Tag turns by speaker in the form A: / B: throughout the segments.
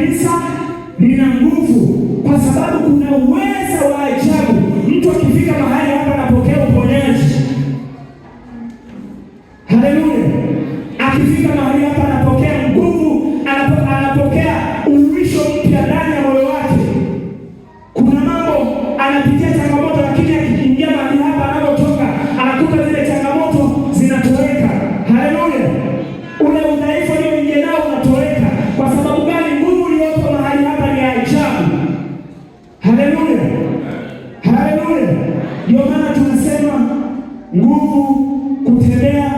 A: Kanisa lina nguvu kwa sababu kuna uweza wa ajabu. Mtu akifika mahali hapa anapokea uponyaji. Haleluya! Akifika mahali hapa anapokea nguvu, anapokea uwisho mpya ndani ya moyo wake. Kuna mambo anapitia changamoto, lakini akiingia mahali hapa, anapotoka anakuta zile changamoto zinatoweka. Haleluya! Ule udhaifu alioingia nao unatoweka. Kwa sababu gani? Nguvu iliyopo mahali hapa ni ya ajabu. Haleluya, haleluya! Ndio maana tunasema nguvu, kutembea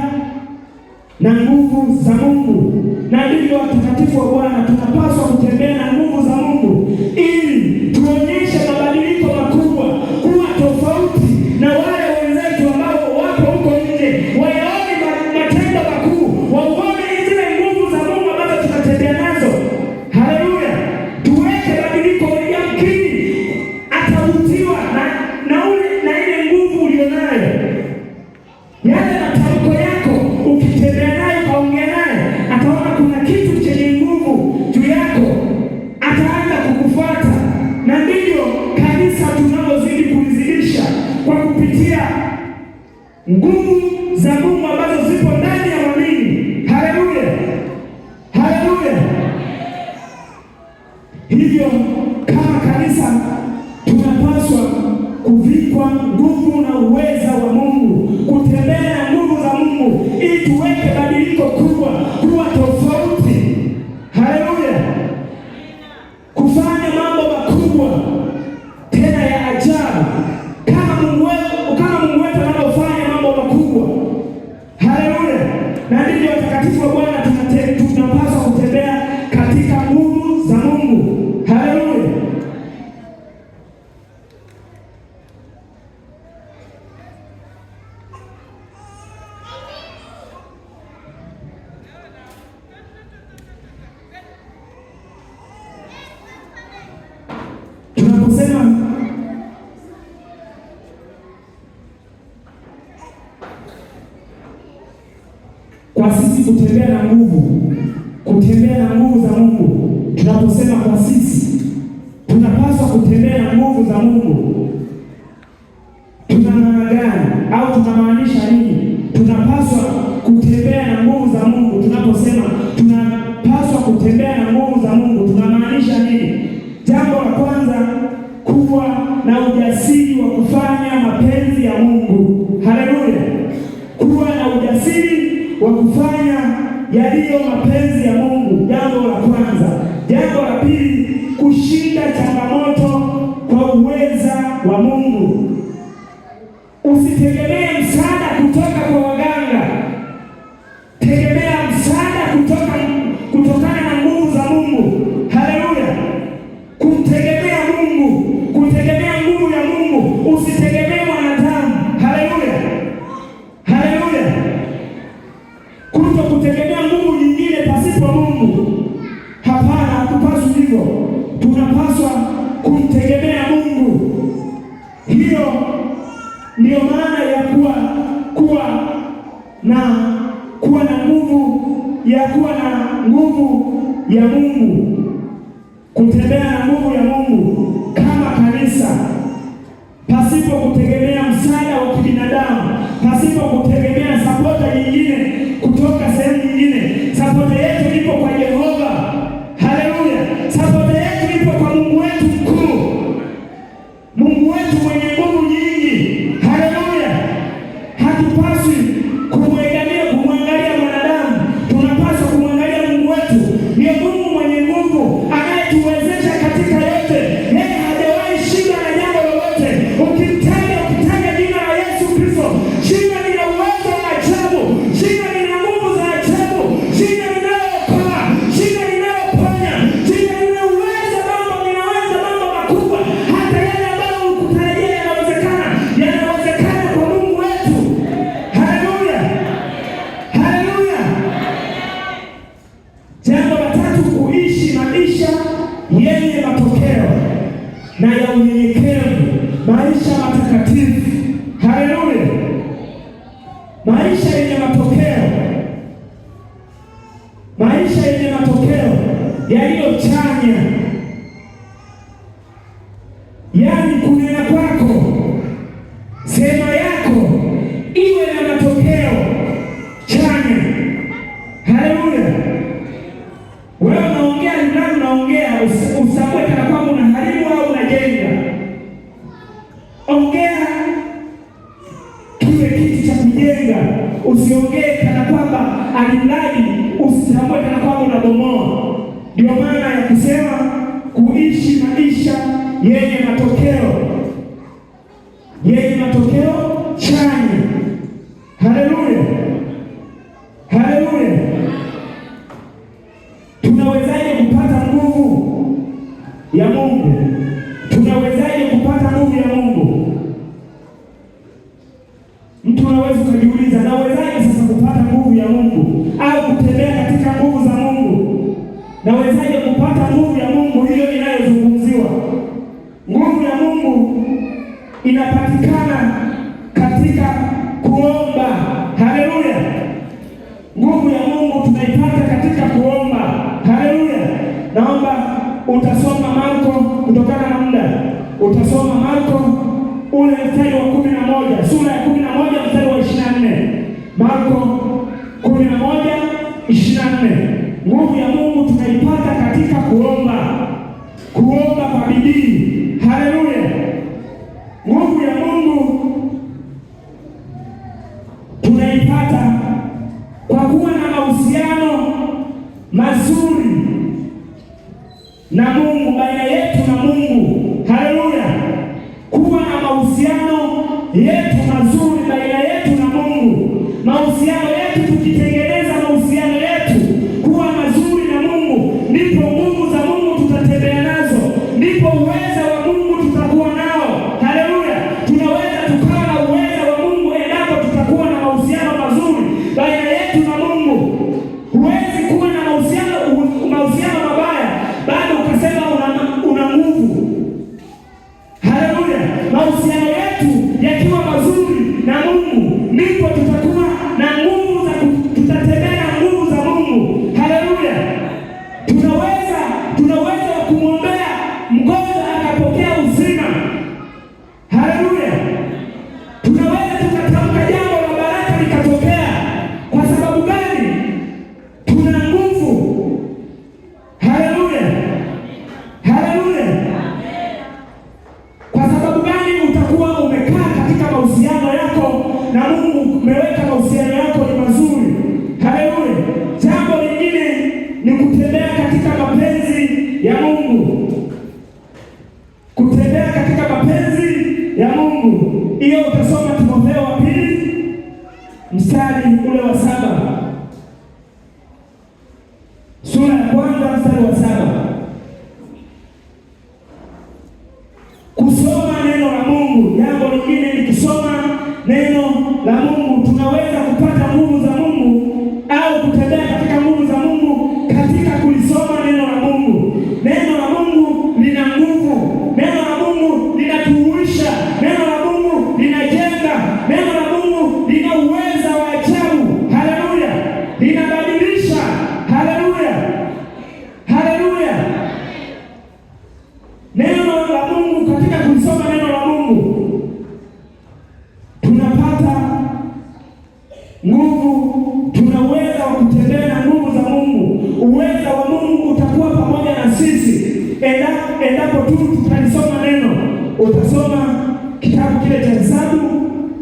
A: na nguvu za Mungu, na ndivyo watakatifu wa Bwana tunapaswa kutembea na nguvu za Mungu ili tuonyeshe mabadiliko makubwa, kuwa tofauti na wale wenzetu ambao wapo huko nje, wayaone matendo makuu, wauone zile nguvu za Mungu ambazo tunatembea nazo. Haleluya! Tuweke badiliko, yamkini atavutiwa na ile nguvu ulionayo, yale matamko yako, ukitembea naye ukaongea naye, ataona kuna kitu chenye nguvu juu yako, ataanza kukufuata. Na ndivyo kanisa tunavyozidi kulizidisha kwa kupitia nguvu za Mungu ambazo zipo ndani ya waamini. Haleluya, haleluya! Hivyo kama kanisa tunapaswa kuvikwa nguvu na uweza wa Mungu, kutembea na nguvu za Mungu ili tuweke badiliko kubwa, kuwa tofauti. Haleluya, kufanya mambo makubwa tena ya ajabu kama Mungu wetu anavyofanya mambo makubwa. Haleluya! Na ndivyo watakatifu wa Bwana tunapaswa kutembea katika nguvu za Mungu. Haleluya! Tunaposema kwa sisi kutembea na nguvu, kutembea na nguvu za Mungu, tunaposema kwa sisi tunapaswa kutembea na nguvu za Mungu, tuna maana gani au tunamaanisha nini? Tunapaswa kutembea na nguvu za Mungu. Tunaposema tunapaswa kutembea na nguvu za Mungu, tunamaanisha nini? Jambo la kwanza, kuwa na ujasiri wa kufanya mapenzi ya Mungu. Haleluya! Kuwa na ujasiri wa kufanya yaliyo mapenzi ya Mungu, jambo la kwanza. Jambo la pili, kushinda changamoto kwa uweza wa Mungu. Usitegemee msaada kutoka kwa waganga, tegemea msaada kutokana na nguvu za Mungu. Haleluya! Kumtegemea Mungu, kutegemea nguvu ya Mungu, usitegemee mwanadamu. Haleluya, haleluya! Kuto kutegemea nguvu nyingine pasipo Mungu, hapana, hatupaswi hivyo. Tunapaswa kumtegemea Mungu. Hiyo ndiyo maana ya kuwa na nguvu ya kuwa na nguvu ya Mungu, kutembea na nguvu ya Mungu kama kanisa, pasipo kutegemea msaada wa kibinadamu, pasipo kutegemea sapota nyingine kutoka sehemu nyingine. Sapota yetu ipo kwa Yehova. Haleluya! Sapota yetu ipo kwa Mungu wetu mkuu, Mungu wetu mwenye nguvu nyingi. Haleluya! Hatupaswi kumwegamia, kumwangalia mwanadamu, tunapaswa kumwangalia Mungu wetu. Ndiye Mungu mwenye nguvu anayetuwezesha katika yote. Yeye hajawahi shindwa na jambo lolote. Ukimtaja, ukitaja jina la Yesu Kristo, jina lina uwezo wa ajabu, jina lina nguvu za ajabu, jina linalookoa, jina linaloponya, jina lina uwezo mambo, linaweza mambo makubwa, hata yale ambayo hukutarajia yanawezekana, yanawezekana kwa Mungu wetu. Haleluya, haleluya. Jambo la tatu, kuishi maisha yenye matokeo na ya unyenyekevu, maisha matakatifu. Haleluya, maisha yenye matokeo, maisha yenye matokeo yaliyo chanya. Kunena kwako, sema yako iwe na matokeo chanya. Haleluya! Wewe unaongea ndani, unaongea usitambue kana kwamba unaharibu au unajenga. Ongea kiwe kitu cha kujenga, usiongee kana kwamba alimradi, usitambue kana kwamba unabomoa. Ndio maana ya kusema kuishi maisha yenye matokeo, yenye matokeo chanya. Haleluya, haleluya. Tunawezaje kupata nguvu ya Mungu? Tunawezaje kupata nguvu ya Mungu? Mtu unaweza ukajiuliza, nawezaje sasa kupata nguvu ya Mungu au kutembea katika nguvu za Mungu? Nawezaje kupata nguvu ya Mungu hiyo inayozungumziwa? Nguvu ya Mungu inapatikana katika kuomba. Haleluya! Nguvu ya Mungu tunaipata katika kuomba. Haleluya! Naomba utasoma Marko, kutokana na muda, utasoma Marko ule mstari wa 11, sura ya 11 mstari wa 24. Marko 11:24. Nguvu ya Mungu tunaipata katika kuomba, kuomba kwa bidii. Haleluya! Nguvu ya Mungu tunaipata kwa kuwa na mahusiano mazuri na Mungu, baina yetu na Mungu. Haleluya! Kuwa na mahusiano yetu mazuri baina yetu na Mungu. Mahusiano yetu, tukitengeneza mahusiano yetu kuwa mazuri na Mungu, ndipo nguvu za Mungu tutatembea nazo, ndipo uweza wa Mungu tutakuwa nao. Haleluya! Tunaweza tukawa na uweza wa Mungu endapo tutakuwa na mahusiano mazuri baina yetu na Mungu. Huwezi kuwa na mahusiano mabaya bado ukasema una nguvu. Haleluya! Mahusiano yetu yakiwa mazuri na Mungu, ndipo tutakuwa na nguvu za tutatembea na nguvu za Mungu. Haleluya! Tunaweza kumwombea mgonjwa akapokea uzima. Haleluya! Tunaweza tukatamka jambo la baraka likatokea. Kwa sababu gani? Tuna nguvu. Haleluya! Haleluya! Kwa sababu gani? Utakuwa umekaa katika mahusiano yako na Mungu, umeweka mahusiano yako ni mazuri. Haleluya! Jambo lingine ni kutembea katika mapenzi ya Mungu, kutembea katika mapenzi ya Mungu. Hiyo utasoma Timotheo wa pili mstari ule wa 7, sura ya kwanza mstari wa 7. Kusoma neno la Mungu. Jambo lingine ni kusoma neno la Mungu. Tunaweza kupata nguvu za Mungu au kutembea katika nguvu za Mungu katika kulisoma neno la Mungu. Neno la Mungu lina nguvu. Neno la Mungu linatuhuisha. Neno la Mungu linajenga. Neno la Mungu lina uweza wa ajabu. Haleluya! Linabadilisha. Haleluya! Haleluya! Neno la Mungu, katika kulisoma neno la Mungu tunapata nguvu, tuna uwezo wa kutembea na nguvu za Mungu. Uweza wa Mungu utakuwa pamoja na sisi endapo tu tutalisoma neno. Utasoma kitabu kile cha Hesabu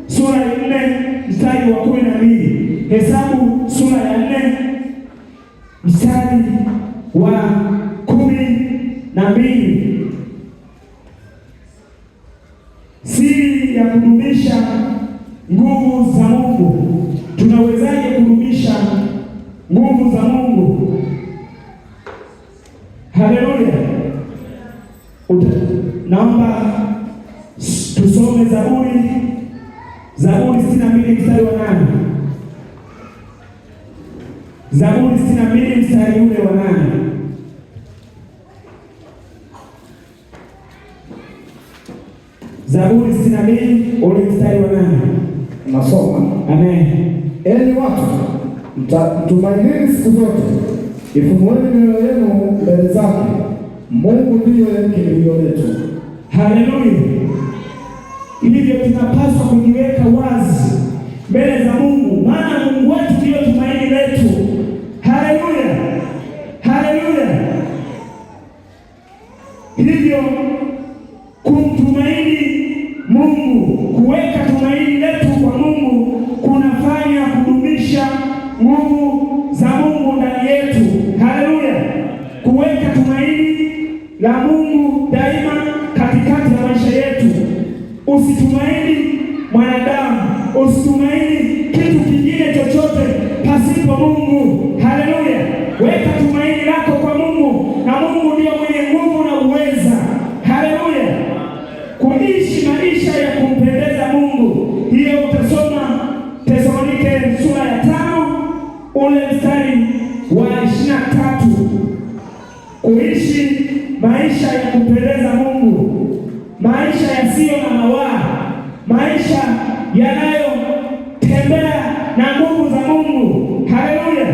A: sura ya 4 mstari wa 12. Hesabu sura ya 4 mstari wa 12. Siri ya kudumisha nguvu za Mungu. Tunawezaje kudumisha nguvu za Mungu? Haleluya! Naomba tusome Zaburi 62 mstari wa 8. Zaburi 62 mstari ule wa 8. Zaburi 62 ule mstari wa 8.
B: Nasoma.
A: Amen.
B: Enyi watu, mtumainini siku zote, ifungueni mioyo yenu mbele zake. Mungu ndiye kimbilio letu.
A: Haleluya! Hivyo tunapaswa kujiweka wazi mbele za Mungu, maana Mungu wetu ndiyo tumaini letu. Haleluya, haleluya! Hivyo kumtumaini Mungu, kuweka tumaini letu kwa Mungu kunafanya kudumisha nguvu za Mungu ndani yetu. Haleluya! Kuweka tumaini la Mungu daima katikati ya maisha yetu. Usitumaini mwanadamu, usitumaini kitu kingine chochote pasipo Mungu. Haleluya! Weka tumaini lako kwa Mungu, na Mungu ndiyo mwenye nguvu na uweza. Haleluya! Kuishi maisha ya kumpendeza Mungu, hiyo utasoma Tesalonike sura ya 5 ule mstari wa 23. Kuishi maisha ya kumpendeza Mungu, maisha yasiyo na mawaa, maisha yanayotembea na nguvu za Mungu. Haleluya!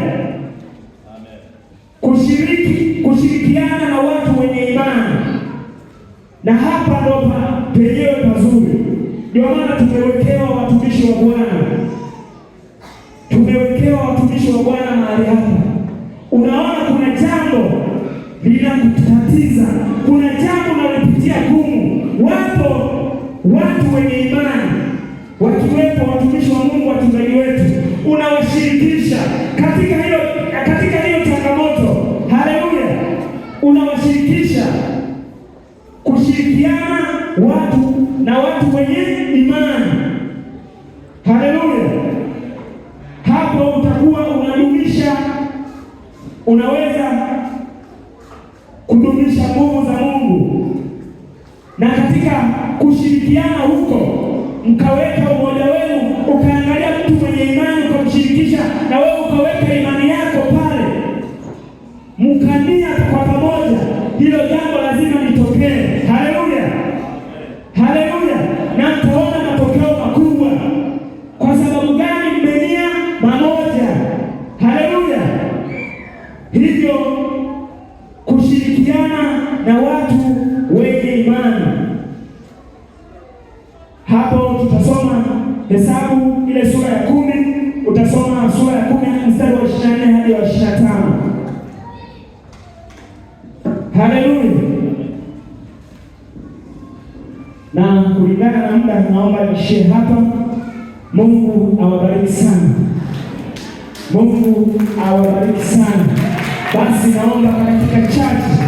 A: Kushirikiana na watu wenye imani, na hapa ndo penyewe pazuri. Ndio maana tumewekewa watumishi wa Bwana, tumewekewa watumishi wa Bwana mahali hapa. Unaona kuna jambo linakutatiza, kuna jambo unalopitia gumu. Wapo watu wenye imani, wakiwepo watumishi wa Mungu, wachungaji wetu, unawashirikisha katika hiyo changamoto. Haleluya, unawashirikisha. Kushirikiana watu na watu wenye imani. Haleluya, hapo utakuwa unadumisha, unaweza kudumisha nguvu za Mungu. Na katika kushirikiana huko, mkaweka umoja wenu, ukaangalia mtu mwenye imani ukamshirikisha, na wewe ukaweka imani yako pale, mkania kwa pamoja, hilo jambo lazima litokee. Haleluya, haleluya! Na mtaona matokeo makubwa. Kwa sababu gani? Mmenia mamoja. Haleluya! Hivyo kushirikiana na watu wenye imani. Hapo tutasoma Hesabu ile sura ya 10, utasoma sura ya 10 mstari wa 24 hadi wa 25. Haleluya! Na kulingana na muda, naomba nishie hapa. Mungu awabariki sana. Mungu awabariki sana. Basi naomba katika chache